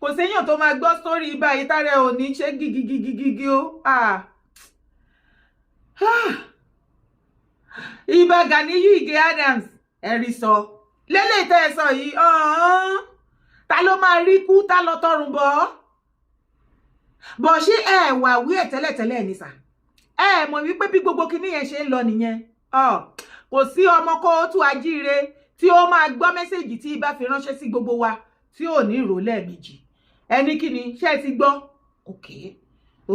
Kò séèyàn tó máa gbọ́ sórí ibà yìí tààrẹ ò ní ṣe gigigigigi o. Ah. Ah. Ìbà Ganiyu Ige Adams, ẹ̀rí sọ lélẹ̀ tẹ́ ẹ sọ yìí, ọ̀hún ta ló máa rí kú tá lọ tọrùn bọ̀ bọ̀? Ṣé ẹ wà wí ẹ̀ tẹ́lẹ̀tẹ́lẹ̀ ní sà? Ẹ mọ̀ wípé bí gbogbo kinní yẹn ṣe ń lọ nìyẹn. Kò sí ọmọ kóòtù ajíire tí ó máa gbọ́ message tí ibà fi ránṣẹ́ sí gbogbo wa tí ò ní rò lẹ́ẹ̀mejì. Ẹni kí ni ṣé ẹ ti gbọ́? Òkè tó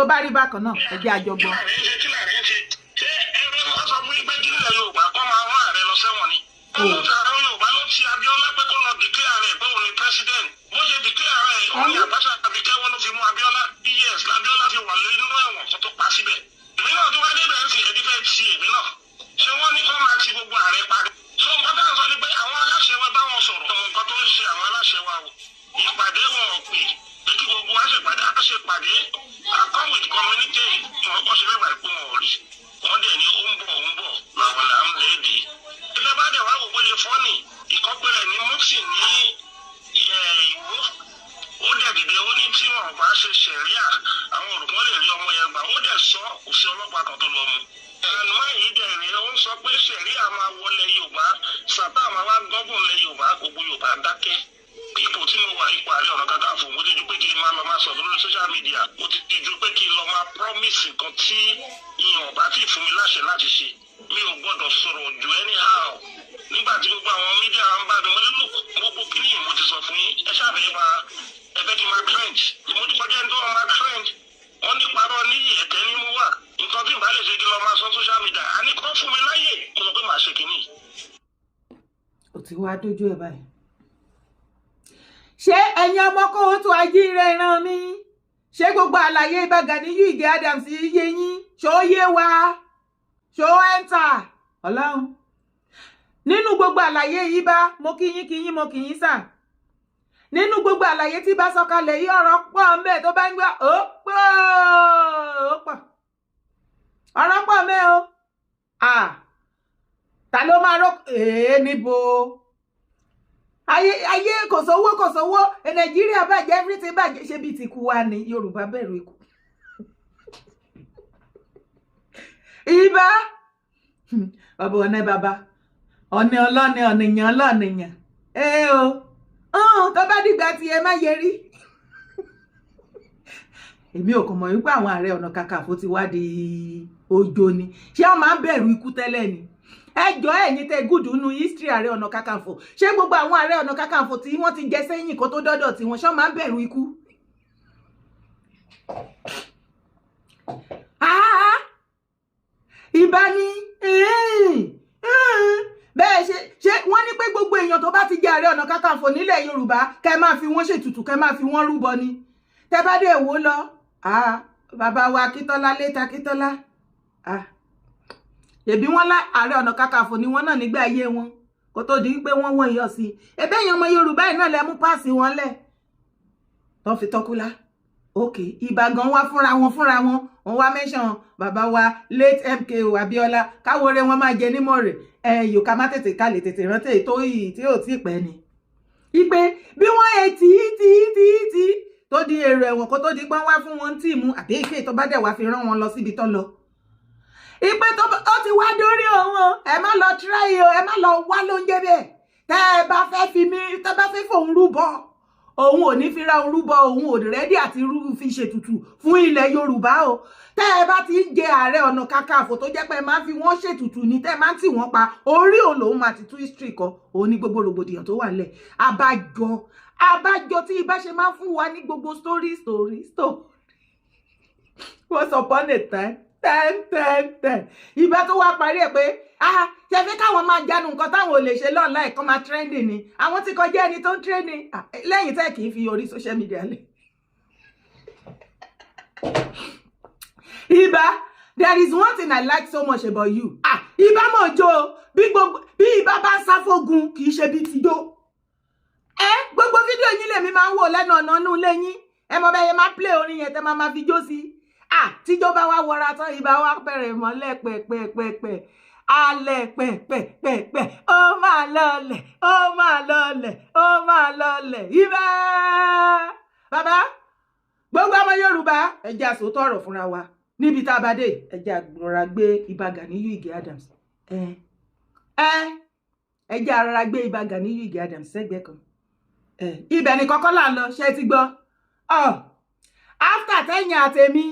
bá rí bákan náà, ẹ jẹ́ àjọgbọ́n. Kí làárẹ̀ ń ṣe? Kí làárẹ̀ ń ṣe? Ṣé ẹ̀rọ wọn sọ fún yín pé kí nílẹ̀ Yorùbá kọ́ máa rán ààrẹ lọ sẹ́wọ̀n ni? Àwọn Yorùbá ló ti Abíọ́lá pé kó lọ declare rẹ̀ pé òun ni president. Bó ṣe declare rẹ̀, òun ni Abacha àbíkẹ́ wọn ló fi mú Abíọ́lá. Years l'Abíọ́lá fi wà nínú ẹ̀wọ̀n kó tó pa síbẹ̀. Èmi náà tó wá débẹ̀ ń sìn, ẹbí fẹ́ ti èmi náà. Ṣé wọ́n ní kó máa ti gbogbo ààrẹ parí? So nǹkan tá à ń sọ ni pé àwọn aláṣẹ wa, bá wọn sọ̀rọ̀. Ọmọ nǹkan tó ń ṣe àwọn aláṣẹ wa o. Ìpàdé wọn ò pè pé kí gbogbo wa ṣèpàdé, á ṣèpàdé. I come with communique. Wọn kọ́ ṣe bí wàá pé wọn ò rí. Wọ́n dẹ̀ ní ó ń bọ̀, ó ń bọ̀ làwọn là ń léde. Ẹgbẹ́ bá dẹ̀ wá wò bóyá fọ́ọ̀nì ìkọ́pẹ́rẹ́ ní Mùsì ní Ìwó. Ó dẹ̀ dìde, ó ní tí wọn bá ṣe ṣẹ̀ríà, àwọn òrùkọ́ lè rí ọmọ yẹn gbà. Ó dẹ̀ sọ, kò sí ọlọ́pàá kan tó lọ mú. Àná yìí dẹ̀ rí, ó ń sọ pé ṣẹ̀ríà máa wọlé Yorùbá, sàtà máa wá gọ́gùn lé Yorùbá, gbogbo Yorùbá dákẹ́. Ipò tí mo wà, ipò Ààrẹ Ọ̀nà Kakanfò, mo ti ju pé kí n máa lọ máa sọ̀rọ̀ lórí social media. Mo ti ju pé kí n lọ máa promise nǹkan tí ìyàn bá ti fún mi láṣẹ láti ṣe. Mi ò gbọ́dọ̀ sọ̀rọ̀ jù anyhow. Nígbà tí gbogbo àwọn media ń bá mi, mo ní look, gbogbo kíní yìí mo ti sọ fún yín. Ẹ ṣàbẹ̀ máa ẹ fẹ́ kí n máa trend. Mo ti kọjá ẹni tó máa trend. Wọ́n ní parọ́ ní ẹ̀tẹ́ ní mú wà. Nǹkan tí n bá lè ṣe, kí n lọ máa sọ social media. Àní kọ́ fún mi láyè. Mo sọ pé màá ṣe kíní. Ó ti wá dójú ẹ̀ báyìí. Ṣé ẹ̀yin ọmọ kóòtù ajíire ìran mi, ṣé gbogbo àlàyé Ìbà Ganiyu Ige Adams yé yín? Ṣó yé wa? Ṣó ẹ́ńtà ọlọ́run nínú gbogbo àlàyé yìí? Bá mo kí yín, kí yín, mo kí yín sà. Nínú gbogbo àlàyé tí bá sọ̀kalẹ̀ yìí, ọ̀rọ̀ pọ̀ ńbẹ̀. Tó bá ń gbọ́, ó pọ̀, ó pọ̀, ọ̀rọ̀ pọ̀ mẹ́ o. Ta ló máa rọ èé níbo? Ayé ayé, kò sówó, kò sówó, Nàìjíríà bàjẹ́, everything bàjẹ́. Ṣé bíi ti kú wa ni? Yorùbá bẹ̀rù ikú. Ibà bàbá ọ̀nà bàbá ọ̀nà ọlọ́ni ọ̀nìyàn ọlọ́nìyàn ẹ o, tó bá dìgbà tí ẹ má yẹrí. Èmi ò kàn mọ̀ wípé àwọn Ààrẹ Ọ̀nà Kakanfò ti wá di ojo ni. Ṣé wọ́n máa ń bẹ̀rù ikú tẹ́lẹ̀ ni? Ẹ jọ, ẹ̀yin tẹ́ gùdù nínú history Ààrẹ Ọ̀nà Kakanfò, ṣé gbogbo àwọn Ààrẹ Ọ̀nà Kakanfò tí wọ́n ti jẹ sẹ́yìn kó tó dọ́dọ̀ tí wọ́n, ṣé wọ́n máa ń bẹ̀rù ikú? Ìbá ní bẹ́ẹ̀ ṣe ṣé wọ́n ní pé gbogbo èèyàn tó bá ti jẹ́ Ààrẹ Ọ̀nà Kakanfò nílẹ̀ Yorùbá, kẹ́ máa fi wọ́n ṣètùtù, kẹ́ máa fi wọ́n rúbọ ni. Tẹ́ bá dé wò lọ, bàbá wa Akíntọ́lá létà Akíntọ́lá, ṣèbí wọ́n lá Ààrẹ Ọ̀nà Kakanfò ni wọ́n náà nígbà ayé wọn kó tó di pé wọ́n wọ́n yọ sí i. Ebe èèyàn ọmọ Yorùbá yìí náà lẹ mú páàsì wọn lẹ̀ tó fi tọ́kúlá. Ok, Ìbà gan wá fúnra wọn, fúnra wọn wọn wá mẹ́sàn bàbá wa late MKO Abiola, káwọrẹ wọn máa jẹ nímọ̀ rẹ̀. Ẹ yòókà má tètè ká lè tètè rántí tó yìí tí ò tí ì pẹ́ ni. Ipe bí wọ́n ẹ tí tí tí tí tó di èrò ẹ̀wọ̀n kó tó di pọ́n wá fún wọn tíìmù àbí èké tó bá dẹ̀ wá fi rán wọn lọ síbi tó lọ. Ipe tó ó ti wá dórí òun o, ẹ má lọ try o, ẹ má lọ wá lóúnjẹ bẹ́ẹ̀. Tẹ́ ẹ bá fẹ́ fi mí, tẹ́ bá fẹ́ fòun rúbọ, òun ò ní fi ra orúbọ, òun ò ready àti fi ṣètùtù fún ilẹ̀ Yorùbá o. Tẹ́ ẹ bá ti ń jẹ Ààrẹ Ọ̀nà Kakanfò tó jẹ́ pé ẹ máa ń fi wọ́n ṣètùtù ní, tẹ́ ẹ máa ń tì wọ́n pa orí, òun lòun máa ti tú history kọ. Òun ní gbogbo rògbòdìyàn tó wà nílẹ̀. Abájọ, abájọ tí ibà ṣe máa ń fún wa ní gbogbo story, story, story. Once upon a time, ten ten ten. Ìbá tó wá parí ẹ̀ pé ah, ṣe fẹ́ káwọn máa jánu nǹkan táwọn ò lè ṣe lọ́nà ẹ̀kọ́ máa trending ni. Àwọn tí kọjá ẹni tó ń trending lẹ́yìn tẹ́ kì í fi orí social media lẹ̀. Ìbá, there is one thing I like so much about you. Ah, Ìbá mọ̀ jó o. Bí gbogbo bí Ìbá bá ń sá fógun, kì í ṣe bí tijó. Ẹ gbogbo fídíò yín lèmi máa ń wò lẹ́nu ọ̀nà inú ilé yín. Ẹ mọ bẹ́ẹ̀ yẹn máa play orin yẹn tẹ́ máa máa fi jó sí. Ah, tíjó bá wá wọra tán, Ìbá wá bẹ̀rẹ̀ mọ́lẹ̀ pẹ̀pẹ̀pẹ̀pẹ̀ alẹ̀ pẹ̀pẹ̀pẹ̀pẹ̀, ó máa lọlẹ̀, ó máa lọlẹ̀, ó máa lọlẹ̀. Ìbá. Bàbá, gbogbo ọmọ Yorùbá, ẹ jẹ́ àsòótọ́ ọ̀rọ̀ fúnra wa níbi tá a bá dé. Ẹ jẹ́ àrọ̀rà gbé Ìbà Ganiyu Ige Adams, ẹ jẹ́ àrọ̀rà gbé Ìbà Ganiyu Ige Adams sẹ́gbẹ̀ẹ́ kan. Ibẹ̀ ni kọ́kọ́ là ń lọ. Ṣé ti gbọ́? After tẹ́yìn àtẹ̀mí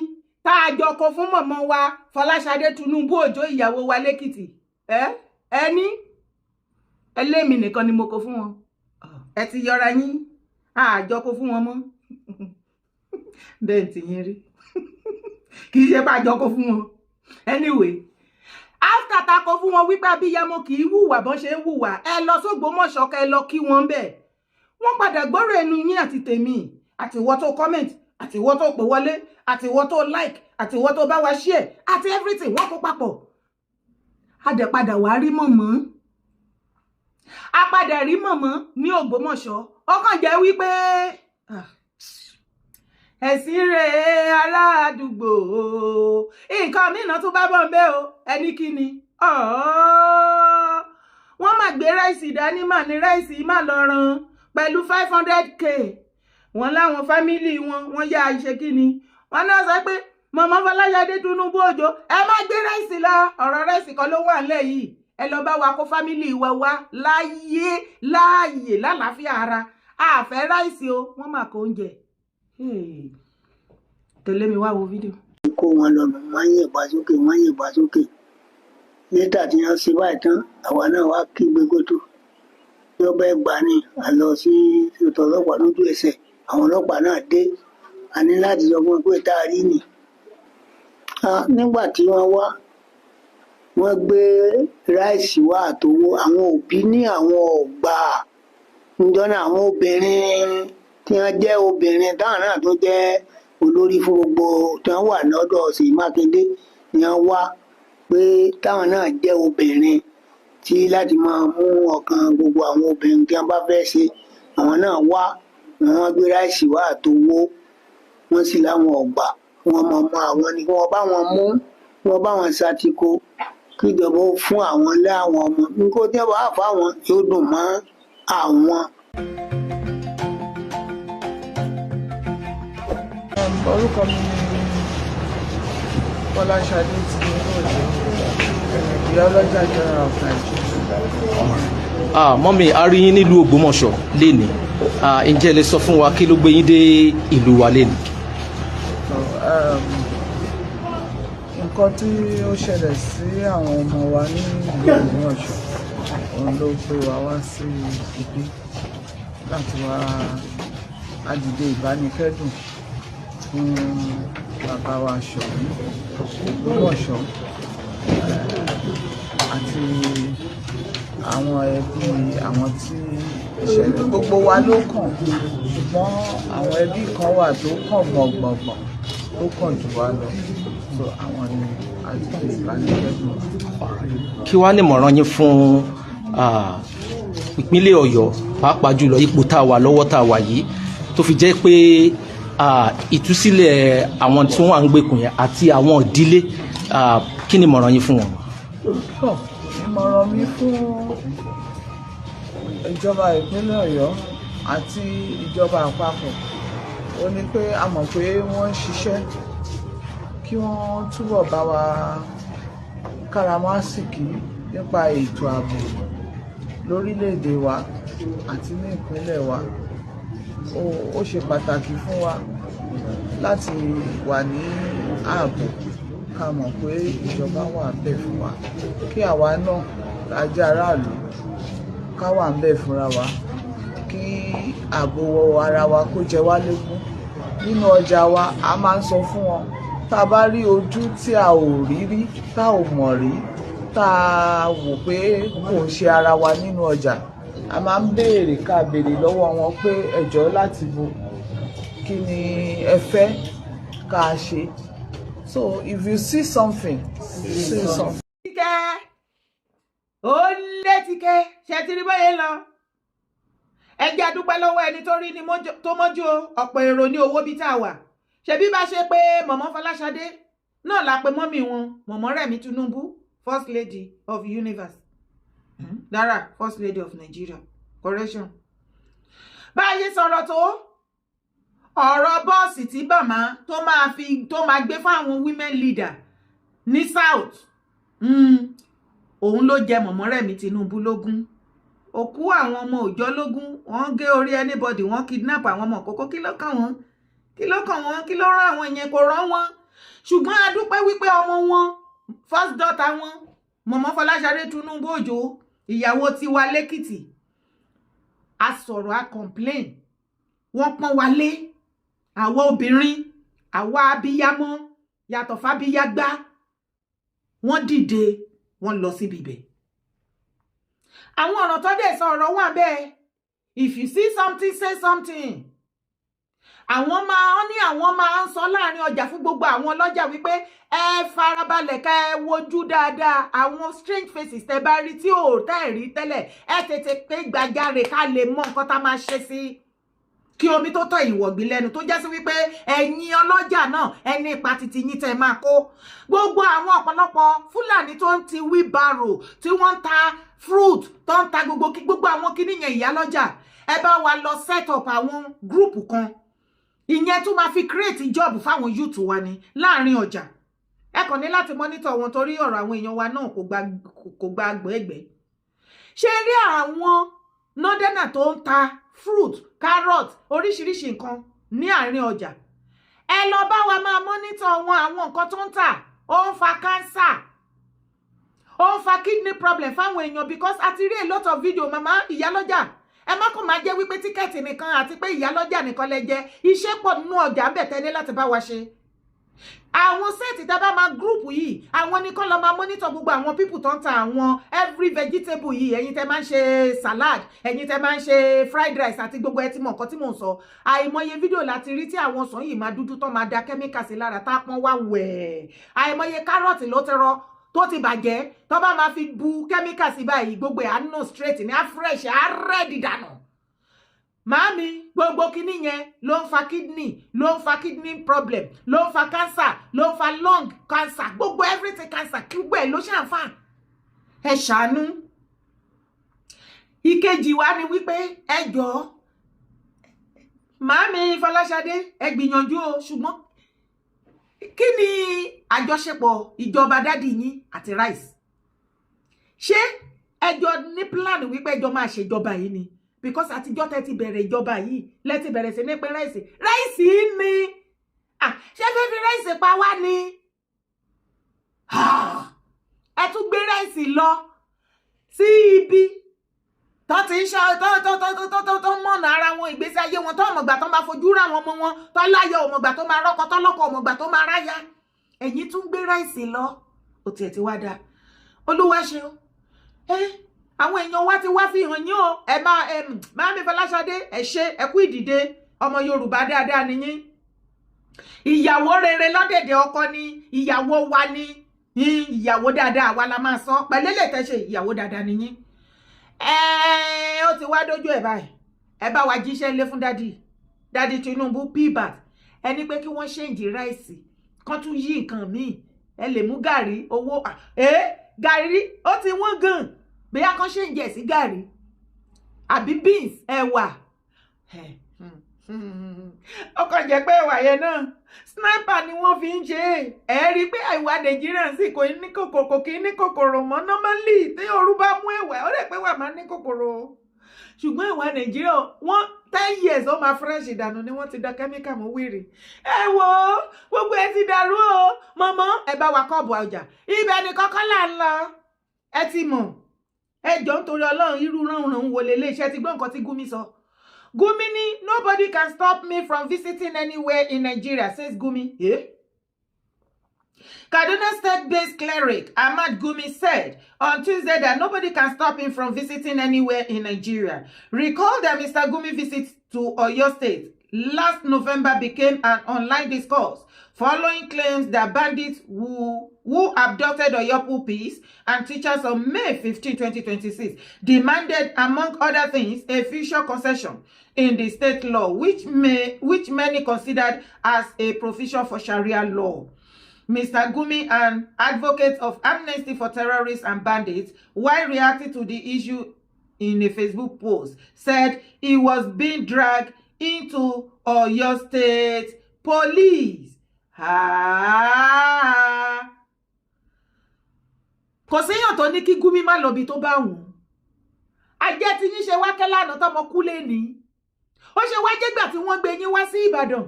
tá a jọ kó fún mọ̀mọ́ wa Fọláṣadé Tinubu Òjó, ìyàwó wa lẹ́kìtì, ẹ ẹ ní ẹlẹ́mì nìkan ni mo kó fún wọn. Ẹ ti yọra yín, àjọ kó fún wọn mọ́. Bẹ́ẹ̀ tí yín rí, kì í ṣe bá àjọ kó fún wọn. Anyway, after ta kó fún wọn wípé abíyamọ kì í hùwà bọ́n ṣe ń hùwà, ẹ lọ sÓgbómọ̀ṣọ́, kẹ́ ẹ lọ kí wọn bẹ́ẹ̀. Wọ́n padà gbọ́rọ̀ ẹnu yín àti tèmi, àti ìwọ tó comment, àti ìwọ tó pè wọlé, àti ìwọ tó like, àti ìwọ tó bá wa share, àti everything. Wọ́n kó papọ̀, a dẹ̀ padà wá rí mọ̀mọ́, a padà rí mọ̀mọ́ ní Ògbómọ̀ṣọ́. Ó kàn jẹ́ wípé ẹ̀sìn rèé, aládùúgbò, nǹkan mìíràn tún bá bọ̀ ń bẹ́ o. Ẹni kí ni wọ́n máa gbé rice dání mà ní rice má lọ ran pẹ̀lú 500K. Wọ́n láwọn family wọn, wọ́n yá ṣe kí ni wọ́n náà sọ pé mọ̀mọ́ Fọláṣadé Tinubu Òjó, ẹ má gbé rice lọ. Ọ̀rọ̀ rice kan ló wà nílẹ̀ yìí. Ẹ lọ bá wa kó family wa wá láyé, láàyè, lálàáfíà ara. Àfẹ́ rice o. Wọ́n máa kó oúnjẹ. Tẹ̀lé mi wá wo fídíò. Kó wọn lọ nù, wọ́n yìnbọn sókè, wọ́n yìnbọn sókè. Nígbà tí wọ́n ṣe báyìí tán, àwa náà wá kígbe gótó lọ́bẹ̀ gbà ní a lọ sí ètò ọlọ́pàá. Lójú ẹsẹ̀, àwọn ọlọ́pàá náà dé. A ní láti sọ fún wọn pé tá a rí nì. Nígbà tí wọ́n wá, wọ́n gbé rice wá àtowó. Àwọn òbí ní àwọn ọ̀gbà níjọ́ náà. Àwọn obìnrin tí wọ́n jẹ́ obìnrin táwọn náà tó jẹ́ olórí fún gbogbo tí wọ́n wà lọ́dọ̀ Ṣèyí Mákindé ni wọ́n wá, pé táwọn náà jẹ́ obìnrin tí láti máa mú ọkàn gbogbo àwọn obìnrin tí wọ́n bá fẹ́ ṣe. Àwọn náà wá, wọ́n gbé rice wá àtowó. Wọ́n sì láwọn ọ̀gbà wọn mọ̀ mọ́ àwọn ni kí wọ́n bá wọn mú, wọ́n bá wọn ṣàtìkò, kí ìjọba ó fún àwọn láwọn ọmọ nǹkan tí wọ́n bá fáwọn yóò dùn mọ́ àwọn. Orúkọ mi ni Fọláṣadé Tinubu Òjó, ìyá ọlọ́jà general of Nigeria. Ah, mummy, a rí yín nílùú Ògbómọ̀ṣọ́ lénìí. Ah, ǹjẹ́ ẹ lè sọ fún wa kí ló gbé yín dé ìlú wa lénìí? So, nǹkan tí ó ṣẹlẹ̀ sí àwọn ọmọ wa ní ìlú Ògbómọ̀ṣọ́, òun ló gbé wa wá sí ibi láti wá adìde ìbánikẹ́dùn fún bàbá wa Ṣọ̀ún Ògbómọ̀ṣọ́ àti àwọn ẹbí àwọn tí ìṣẹ̀lẹ̀. Gbogbo wa ló kàn, ṣùgbọ́n àwọn ẹbí kan wà tó kàn gbọ̀ngbọ̀ngbọ̀n, tó kàn jù wá lọ. So àwọn ni adìde ìbánikẹ́dùn. Kí wàá ní ìmọ̀ràn yín fún ìpínlẹ̀ Ọ̀yọ́, pàápàá jùlọ ipò tá a wà lọ́wọ́ tá a wà yìí, tó fi jẹ́ pé ìtúsílẹ̀ àwọn tí wọ́n à ń gbèkùn yẹn àti àwọn ìdílé, kí ni ìmọ̀ràn yín fún wọn? Tọ́, ìmọ̀ràn mi fún ìjọba ìpínlẹ̀ Ọ̀yọ́ àti ìjọba àpapọ̀ ó ní pé a mọ̀ pé wọ́n ń ṣiṣẹ́, kí wọ́n túbọ̀ bá wa káràmásìkí nípa ètò ààbò lórílẹ̀‐èdè wa àti ní ìpínlẹ̀ wa. Ó ṣe pàtàkì fún wa láti wà ní ààbò, ká mọ̀ pé ìjọba wà bẹ́ẹ̀ fún wa, kí àwa náà tá jẹ́ aráàlú ká wà ń bẹ̀ fúnra wa, kí ààbò ara wa kó jẹ wá lógún. Nínú ọjà wa, a máa ń sọ fún wọn, tá a bá rí ojú tí a ò rí rí, tá ò mọ̀ rí, tá a wò pé kò ń ṣe ara wa nínú ọjà, a máa ń béèrè, ká béèrè lọ́wọ́ wọn pé ẹjọ́ láti bo, kí ni ẹ fẹ́ ká ṣe? So if you see something, say something. Tíkẹ́ ó lé tíkẹ́ ṣe ti rí bóyá lọ. Ẹ jẹ́ a dúpẹ́ lọ́wọ́ ẹni tó rí ni tó mọ́jú o. Ọ̀pọ̀ èrò ní owó bí tá a wà. Ṣebí bá ṣe pé mọ̀mọ́ Fọláṣadé náà la pe mummy wọn, mọ̀mọ́ Rẹ̀mí Tinubu, first lady of universe, Dara, first lady of Nigeria, correction. Bá a ṣe sọ̀rọ̀ tó Ọ̀rọ̀ bọ́ọ̀sì tí bàmá tó máa fi tó máa gbé fáwọn women leader ní South, òun ló jẹ mọ̀mọ́ Rẹ̀mí Tinubu lógún. Òkú àwọn ọmọ òòjọ́ lógún. Wọ́n gé orí anybody, wọ́n kidnap àwọn ọmọ kókó. Kí ló kàn wọ́n? Kí ló kàn wọ́n? Kí ló rán àwọn yẹn? Kò rán wọn. Ṣùgbọ́n a dúpẹ́ wípé ọmọ wọn, first daughter wọn, mọ̀mọ́ Fọláṣadé Tinubu Òjó, ìyàwó tiwa lẹ́kìtì, a sọ̀rọ̀, a complain, wọ́n pọ́n wa lé. Àwa obìnrin, àwa abiyamọ, yàtọ̀ fábíyágbá, wọ́n dìde, wọ́n lọ síbi ibẹ̀. Àwọn ọ̀rọ̀ tó dẹ̀ sọ, ọ̀rọ̀ wà bẹ́ẹ̀. If you see something, say something. Àwọn máa ń ní, àwọn máa ń sọ láàrin ọjà fún gbogbo àwọn ọlọ́jà wípé ẹ farabalẹ̀, ká ẹ wojú dáadáa. Àwọn strange faces tẹ bá rí tí ò tẹ́ ẹ̀ rí tẹ́lẹ̀, ẹ tètè pé gbàjarè ká lè mọ nǹkan tá máa ṣe sí kí omi tó tọ̀ ìwọ̀gbìn lẹ́nu. Tó jásí wípé ẹ̀yin ọlọ́jà náà, ẹni ipa titi yín tẹ́ máa kó. Gbogbo àwọn ọ̀pọ̀lọpọ̀ Fúlàní tó ń ti wheelbarrow, tí wọ́n ń ta fruit, tó ń ta gbogbo gbogbo àwọn kíní yẹn, ìyálọ́jà, ẹ bá wa lọ set up àwọn group kan. Ìyẹn tún máa fi create job fáwọn youth wa ní láàrin ọjà. Ẹ kàn ní láti monitor wọn, torí ọ̀rọ̀ àwọn èèyàn wa náà kò gba gbẹ́gbẹ́. Ṣé rí àwọn northerner tó ń ta fruit, carrot, oríṣiríṣi nǹkan ní àárín ọjà, ẹ lọ bá wa máa monitor wọn. Àwọn nǹkan tó ń tà, ó ń fa cancer, ó ń fa kidney problem fáwọn èèyàn, because a ti rí a lot of video. Màmá ìyálọ́jà, ẹ má kàn máa jẹ́ wípé ticket nìkan àti pé ìyálọ́jà nìkan lẹ jẹ́. Iṣẹ́ pọ̀ nínú ọjà ń bẹ̀ tẹ́lẹ̀ láti bá wa ṣe. Àwọn set tẹ́ bá máa group yìí, àwọn ní kọ́ lọ máa monitor gbogbo àwọn people tó ń ta àwọn every vegetable yìí. Ẹ̀yin tẹ́ máa ń ṣe salad, ẹ̀yin tẹ́ máa ń ṣe fried rice àti gbogbo, ẹ ti mọ̀ nǹkan tí mò ń sọ. Àìmọye fídíò láti rí tí àwọn ọsàn yìí máa dúdú tán, máa da chemical sí lára, tá a pọ́n wá wẹ̀. Àìmọye carrot ló ti rọ, tó ti bàjẹ́, tó bá máa fi bu chemical sí báyìí, gbogbo ẹ̀ á nù straight ní, á fresh, á red dànù. Màámi, gbogbo kinní yẹn ló ń fa kidney, ló ń fa kidney problem, ló ń fa cancer, ló ń fa lung cancer, gbogbo everything cancer, gbogbo ẹ̀ ló ṣàǹfà. Ẹ ṣàánú. Ìkejì wa ni wípé, ẹ jọ̀ọ́, màámi Fọláṣadé, ẹ gbìyànjú o, ṣùgbọ́n kí ni àjọṣepọ̀ ìjọba daddy yín àti rice? Ṣé ẹjọ́ ní plan wípé ẹjọ́ máa ṣèjọba yìí ni? Because àtijọ́ tẹ́ ti bẹ̀rẹ̀ ìjọba yìí lẹ́ ti bẹ̀rẹ̀ sí ní pín rice. Rice ni, ṣé fẹ́ fi rice pa wá ni? Ẹ tún gbé rice lọ sí ibi tó ti ń ṣe tó tó tó tó tó tó mọ̀nà ara wọn, ìgbésí ayé wọn, tó ọmọgbà tó máa fojú rà wọn ọmọ wọn, tó láyọ̀ ọmọgbà tó máa rọ́kọ, tó lọ́kọ ọmọgbà tó máa ráyà. Ẹ̀yin tún gbé rice lọ. Ó tiẹ̀ ti wá dáa, Olúwa ṣeun. Ẹ àwọn èèyàn wa ti wá fi hàn yín o. Ẹ máa ẹ Màámi Fọláṣadé, ẹ ṣe, ẹ kú ìdìde. Ọmọ Yorùbá dáadáa ni yín. Ìyàwó rere lọ́dẹ̀dẹ̀ ọkọ ni ìyàwó wa ni ìyàwó dáadáa wa la máa sọ pẹ̀lú lè tẹ́ ṣe. Ìyàwó dáadáa ni yín. Ẹ ó ti wá dójú ẹ báyìí. Ẹ bá wa jíṣẹ́ lé fún daddy, daddy Tinubu pbat. Ẹni pé kí wọ́n change rice, kán tún yí nǹkan míì. Ẹ lè mú gàrí owó ẹ, gàrí ó ti wọ́n gan, bóyá kán change ẹ̀ sí gàrí àbí beans, ẹ̀wà. Ó kàn jẹ́ pé ẹ̀wà yẹn náà, sniper ni wọ́n fi ń ṣe é. Ẹ rí i pé ìwà Nàìjíríà sì kò ní kòkòrò, kò kí ní kòkòrò mọ́. Normally, tí ooru bá mú ẹ̀wà, ó lè pé wà máa ní kòkòrò, ṣùgbọ́n ìwà Nàìjíríà, wọ́n 10 years, ó máa fresh ìdànù ni. Wọ́n ti da chemical mú wíìrì. Ẹ wo, gbogbo ẹ ti dàrú o. Mọ̀mọ́, ẹ bá wa kọ́ọ̀bù ọjà ibẹ̀ ni kọ́kọ́ là ń lọ. Ẹ ti mọ̀. Ẹ jọ, nítorí Ọlọ́run, irú ránran wo lè iṣẹ́ ti gbọ́ nǹkan tí Gumi sọ? Gumi ní, "Nobody can stop me from visiting anywhere in Nigeria," says Gumi. Eh? Kaduna State-based cleric Ahmad Gumi said on Tuesday that nobody can stop him from visiting anywhere in Nigeria. Recall that Mr. Gumi visit to Oyo State last November became an online discourse following claims that bandits who abducted Oyo pupils and teachers on May 15, 2026, demanded, among other things, a future concession in the state law, which many considered as a provision for Sharia law. Mr. Gumi, an advocate of amnesty for terrorists and bandits, while reacting to the issue in a Facebook post, said he was being dragged into Oyo State Police. Ah. Kò séèyàn tó ní kí Gumi má lọ bí tó bá wù ú. Ajẹ́ tí yín ṣe wá kẹ́ lánàá tọmọ kú lé ní. Ó ṣe wá jẹ́gbà tí wọ́n gbé yín wá sí Ìbàdàn.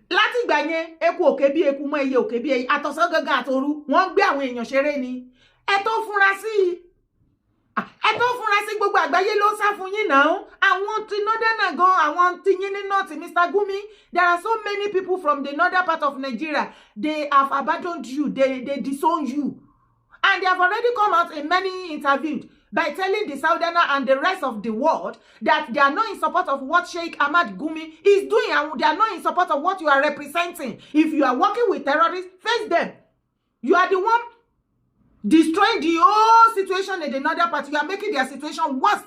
Láti ìgbà yẹn, eku òkè bí eku mọ́, ẹyẹ òkè bí ẹyẹ, àtọ̀sán gangan àtòru, wọ́n ń gbé àwọn èèyàn ṣeré ni. Ẹ tó fúnra sí i, ẹ tó fúnra sí, gbogbo àgbáyé ló ń sá fún yín náà. Àwọn ti northern gan, àwọn ti yín ní north, Mr. Gumi, there are so many people from the northern part of Nigeria. They have abandoned you, they disown you, and they have already come out in many interviews by telling the southerner and the rest of the world that they are not in support of what Sheikh Ahmad Gumi is doing, and they are not in support of what you are representing. If you are working with terrorists, face them. You are the one destroying the whole situation in the northern part. You are making their situation worse.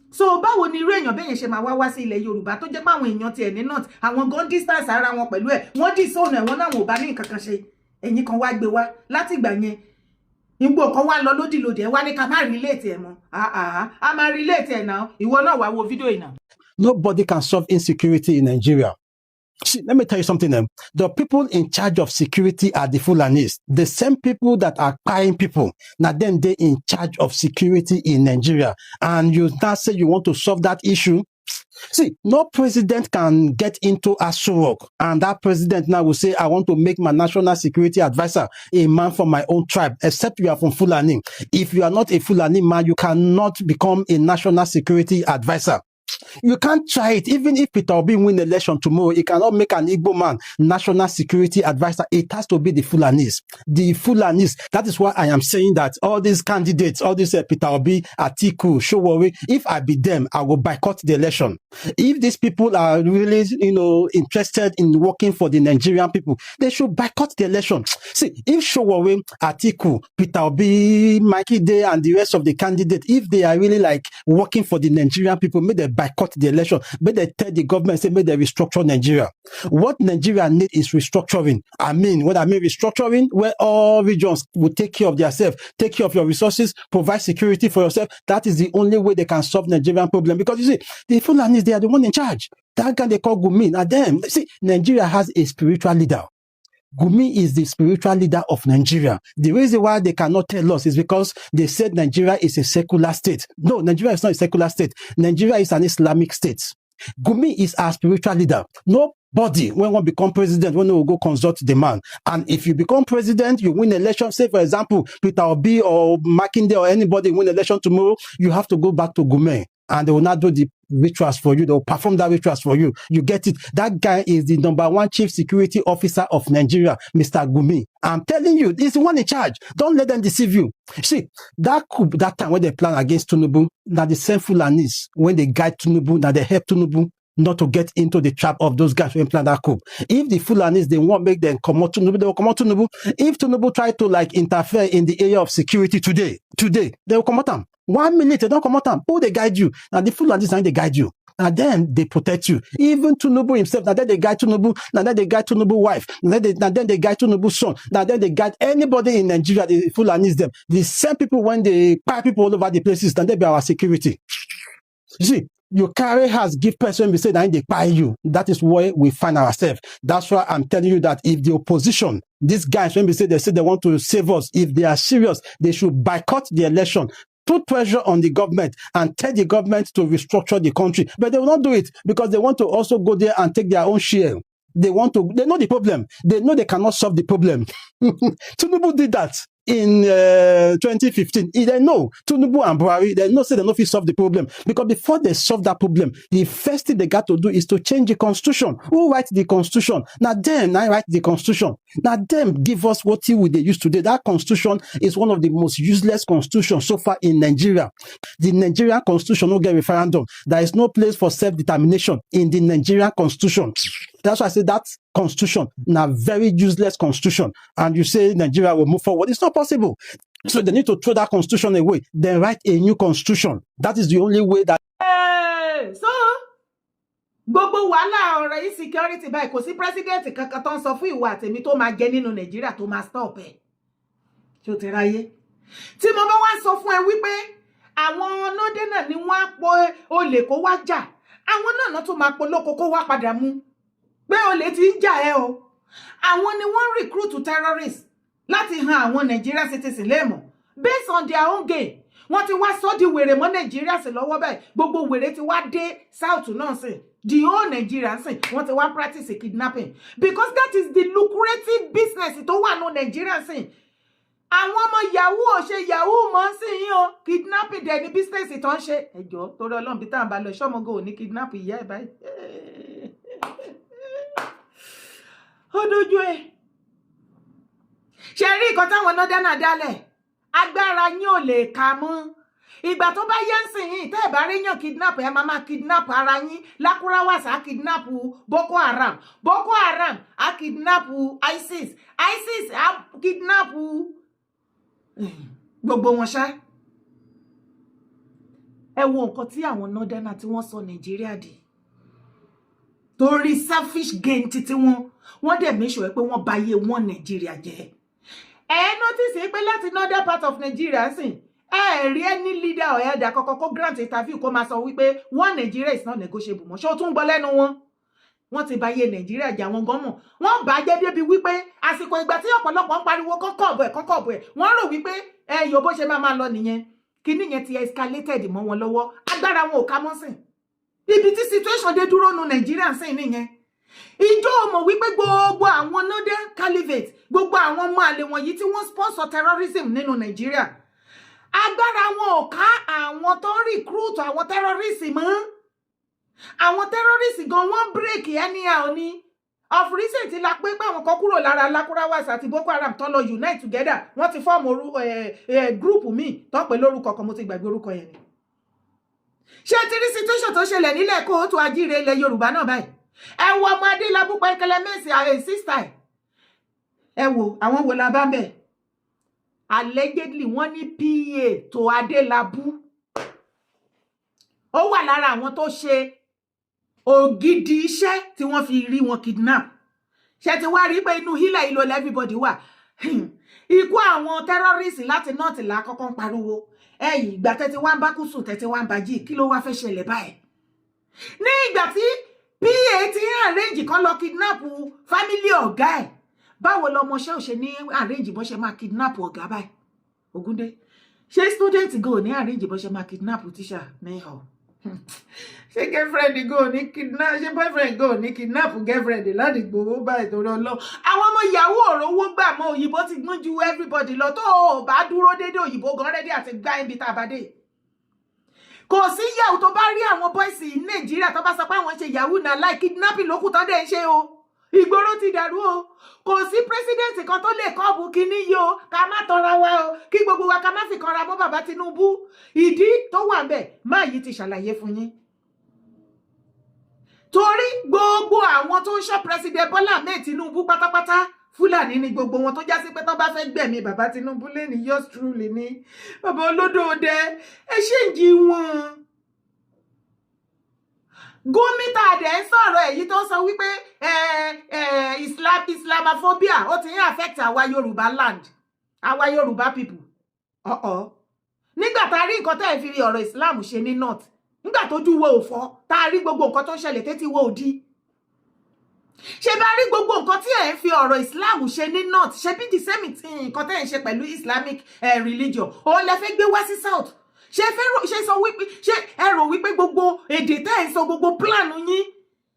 So báwo ni irú èèyàn bẹ́yẹn ṣe máa wá wá sí ilẹ̀ Yorùbá, tó jẹ́ pé àwọn èèyàn tiẹ̀ ní north, àwọn gan distance ara wọn pẹ̀lú ẹ̀, wọ́n disown ẹ̀, wọ́n náà ò bá ní nǹkan kan ṣe? Ẹ̀yin kan wá gbé wá láti ìgbà yẹn, ìgbò kan wá lọ lódìlódì, ẹ wá ní ká má relate ẹ mọ́. A máa relate ẹ náà. Ìwọ náà wá wo fídíò yìí náà. Nobody can solve insecurity in Nigeria. See, let me tell you something. The people in charge of security are the Fulanis. The same people that are buying people. Now then they in charge of security in Nigeria. And you now say you want to solve that issue. See, no president can get into Aso Rock and that president now will say, "I want to make my national security advisor a man from my own tribe," except you are from Fulani. If you are not a Fulani man, you cannot become a national security advisor. You can't try it. Even if Peter Obi win election tomorrow, he cannot make an Igbo man national security advisor. It has to be the Fulanis. The Fulanis. That is why I am saying that all these candidates, all these Peter Obi, Atiku, Sowore, if I be them, I will boycott the election. If these people are really interested in working for the Nigerian people, they should boycott the election. See, if Sowore, Atiku, Peter Obi, Makinde, and the rest of the candidates, if they are really like working for the Nigerian people, may they boycott the election. May they tell the government, say, may they restructure Nigeria. What Nigeria need is restructuring. I mean, what I mean restructuring, where all regions will take care of themselves, take care of your resources, provide security for yourself. That is the only way they can solve Nigerian problem. Because you see, the Fulanis, they are the one in charge. That guy they call Gumi. Now them, see, Nigeria has a spiritual leader. Gumi is the spiritual leader of Nigeria. The reason why they cannot tell us is because they said Nigeria is a secular state. No, Nigeria is not a secular state. Nigeria is an Islamic state. Gumi is our spiritual leader. Nobody, when one become president, when will go consult the man. And if you become president, you win election. Say, for example, Peter Obi or Makinde or anybody win election tomorrow, you have to go back to Gumi and they will not do the rituals for you. They will perform that rituals for you. You get it? That guy is the number one chief security officer of Nigeria, Mr. Gumi. I'm telling you, he's the one in charge. Don't let them deceive you. See, that coup, that time when they plan against Tinubu, now the same Fulanis, when they guide Tinubu, now they help Tinubu not to get into the trap of those guys who plan that coup. If the Fulanis, they won't make them come out Tinubu, they will come out Tinubu. If Tinubu try to like interfere in the area of security today, they will come out them. One minute, they don't come out them. Who they guide you? Now the Fulanis, now they guide you. Now then they protect you. Even Tinubu himself, now then they guide Tinubu, now then they guide Tinubu wife, now then they guide Tinubu son, now then they guide anybody in Nigeria, the Fulanis them. The same people when they buy people all over the places, then they be our security. You see, you carry house, give person, we say that they buy you. That is where we find ourselves. That's why I'm telling you that if the opposition, these guys, when we say they want to save us, if they are serious, they should boycott the election, put pressure on the government and tell the government to restructure the country. But they will not do it because they want to also go there and take their own share. They know the problem. They know they cannot solve the problem. Tinubu did that in 2015. They know, Tinubu and Buhari, they know say they no fit solve the problem. Because before they solve that problem, the first thing they got to do is to change the constitution. Who write the constitution? Now them, now write the constitution. Now them give us what we they use today. That constitution is one of the most useless constitutions so far in Nigeria. The Nigerian constitution no get referendum. There is no place for self-determination in the Nigerian constitution. That's why I say that constitution, now very useless constitution. And you say Nigeria will move forward. It's not possible. So they need to throw that constitution away, then write a new constitution. That is the only way that Hey, so gbogbo wàhálà ọ̀rọ̀ insecurity báyìí, kò sí president kankan tó ń sọ fún ìwọ àtèmi tó máa jẹ nínú Nàìjíríà tó máa stop ẹ̀. Ṣé o ti ráyé tí mo bá wá sọ fún ẹ wípé àwọn northerner ni wọ́n á pọ̀ olè kó wá jà? Àwọn náà náà tún máa polóko kó wá padà mú pé olè ti ń jà ẹ́ o. Àwọn ni wọ́n ń recruit terrorists láti han àwọn Nigeria citizen léèmọ̀ based on their own gain. Wọ́n ti wá sọ́ di wèrè mọ́ Nàìjíríà sí lọ́wọ́ báyìí. Gbogbo wèrè ti wá dé south náà sí, the whole Nigeria sí. Wọ́n ti wá practice kidnapping because that is the lucrative business tó wà ní Nàìjíríà sí. Àwọn ọmọ yahoo ò ṣe yahoo mọ́ sí yín o, kidnapping dẹ̀ ní business tó ń ṣe. Ẹjọ́, torí Ọlọ́run, bí tá à ń bá lọ ṣọ́mọgò ò ní kidnap ìyá ẹ̀ báyìí, ó dojú ẹ̀. Ṣe rí nǹkan táwọn nọ́dánà dálẹ̀? Agbára yín ò lè kà mọ́. Ìgbà tó bá yẹ ń sìn yín, tẹ́ ẹ̀ bá rí yàn kidnap, ẹ máa máa kidnap ara yín. Lákúráwàsá á kidnap Boko Haram, Boko Haram á kidnap ISIS, ISIS á kidnap gbogbo wọn ṣá. Ẹ wo nǹkan tí àwọn nọ́dánà tí wọ́n sọ Nàìjíríà di torí selfish gain títí wọn. Wọ́n dẹ̀ make sure pé wọ́n bà ayé wọn Nàìjíríà jẹ́. Ẹ notice pé láti northern part of Nigeria sìn, ẹ rí any leader or elder kọ́kọ́ kó grant interview kó máa sọ wípé one Nigeria is not negotiable mọ́. Ṣé o tún gbọ́ lẹ́nu wọn? Wọ́n ti bà ayé Nàìjíríà jẹ́. Àwọn gan mọ̀ wọ́n bà á jẹ́ débi wípé àsìkò ìgbà tí ọ̀pọ̀lọpọ̀ ń pariwo kọ́kọ́ ọ̀bọ̀ ẹ̀, kọ́kọ́ ọ̀bọ̀ ẹ̀, wọ́n rò wípé ẹ yóò bó ṣe máa máa lọ nìyẹn. Kíní yẹn ti escalated mọ́ wọn lọ́wọ́, agbára wọn ò ká mọ́ sìn. Ibi tí situation dé dúró nu Nàìjíríà sìn nìyẹn. Ìjọ mọ̀ wípé gbogbo àwọn northern caliphate, gbogbo àwọn ọmọ àlè wọ̀nyí tí wọ́n sponsor terrorism nínú Nàìjíríà, agbára wọn ò ká àwọn tó ń recruit àwọn terrorists mọ́. Àwọn terrorists gan, wọ́n break anyhow ni. Of recent la pé pé àwọn kan kúrò lára Lakurawas àti Boko Haram tó lọ unite together. Wọ́n ti form group míì tó pè lórúkọ kan, mo ti gbàgbé orúkọ yẹn ni. Ṣé ti rí situation tó ṣẹlẹ̀ nílẹ̀ kóòtù ajíire ilẹ̀ Yorùbá náà báyìí? Ẹ wo ọmọ Adélábù Pẹ́kẹlẹ́mẹ́sì ààrẹ sísá ẹ̀. Ẹ wo àwọn wo la bá ń bẹ̀? Allegedly, wọ́n ní PA tó Adélábù, ó wà lára àwọn tó ṣe ògidì iṣẹ́ tí wọ́n fi rí wọn kidnap. Ṣe ti wá rí pé inú hílà ìlò everybody wà? Ikú àwọn terrorists láti north là kọ́kọ́ ń pariwo. Ẹ̀yìn ìgbà tẹ́tí wá ń bá kú sùn, tẹ́tí wá ń bá jí, kí ló wá fẹ́ ṣẹlẹ̀ báyìí? Ní ìgbà tí PA ti ń arrange kan lọ kidnap family ọ̀gá ẹ̀, báwo lọmọṣẹ́ ò ṣe ní arrange bó ṣe máa kidnap ọ̀gá báyìí? Ògúndé, ṣé student go ní arrange bó ṣe máa kidnap teacher ní ọ̀? Ṣé girlfriend go ní kidnap, ṣé boyfriend go ní kidnap girlfriend ládìgbò owó báyìí? Torí ọlọ́ àwọn ọmọ yahoo ọ̀rọ̀ owó gbà mọ́. Òyìnbó ti gbọ́n ju everybody lọ. Tó o bá dúró déédéé, òyìnbó gan ready àti gbá ibi tá a bá dé. Kò sí yahoo. Tó bá rí àwọn boys ní Nàìjíríà tó bá sọ pé àwọn ṣe yahoo náà láì kidnapping lókùn tán dẹ̀ ń ṣe o. Ìgboro ti dàrú o. Kò sí president kan tó lè curb kínní yìí o. Ká má tọra wa o, kí gbogbo wa ká má fi kanra mọ́ bàbá Tinubu. Ìdí tó wà ńbẹ̀ máa yìí ti ṣàlàyé fún yín, torí gbogbo àwọn tó ń ṣọ́ President Bọ́lá Ahmed Tinubu pátápátá, Fúlàní ni gbogbo wọn, tó já sí pé tó bá fẹ́ gbẹ̀mí bàbá Tinubu lẹ́ni, yours truly ni bàbá olódòdẹ ẹ ṣe ń jí wọn. Gómìnà dẹ̀ ń sọ̀rọ̀ èyí tó sọ wípé Islam, Islamophobia, ó ti ń affect àwa Yorùbá land, àwa Yorùbá people. Ọ̀ọ́ nígbà tá a rí nǹkan tẹ́ ẹ̀ fi ọ̀rọ̀ Islam ṣe ní north, nígbà tójú wo ò fọ́, tá a rí gbogbo nǹkan tó ń ṣẹlẹ̀, tẹ́tí wo ò di, ṣe bá rí gbogbo nǹkan tí ẹ̀ ń fi ọ̀rọ̀ Islam ṣe ní north, ṣe bí the same thing nǹkan tẹ́ ẹ̀ ń ṣe pẹ̀lú Islamic religion òun lẹ fẹ́ gbé wá sí south. Ṣe fẹ́ ṣe sọ wípé, ṣé ẹ rò wípé gbogbo èdè tẹ́ ẹ̀ ń sọ, gbogbo plan yín,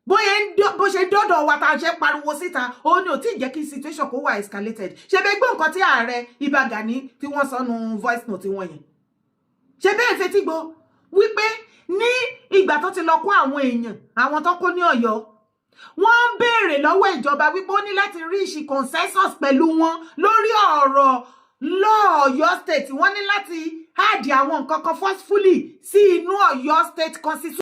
bóyá bó ṣe dọ́dọ̀ wa tá a ṣe pariwo síta, òun ni ò tí ì jẹ́ kí situation kó wà escalated? Ṣe bẹ́ẹ̀ gbọ́ nǹkan tí ààrẹ Ìbà Gani tí wọ́n sọnù voice note wọn yẹn? Ṣe bẹ́ẹ̀ fetí gbọ́ wípé ní ìgbà tó ti lọ kó àwọn èèyàn, àwọn tó kó ní Ọ̀yọ́, wọ́n ń béèrè lọ́wọ́ ìjọba wípé ó ní láti reach consensus pẹ̀lú wọn lórí ọ̀rọ̀ law Ọ̀yọ́ State. Wọ́n ní láti add àwọn nǹkan kan forcefully sí inú Ọ̀yọ́ State constitution.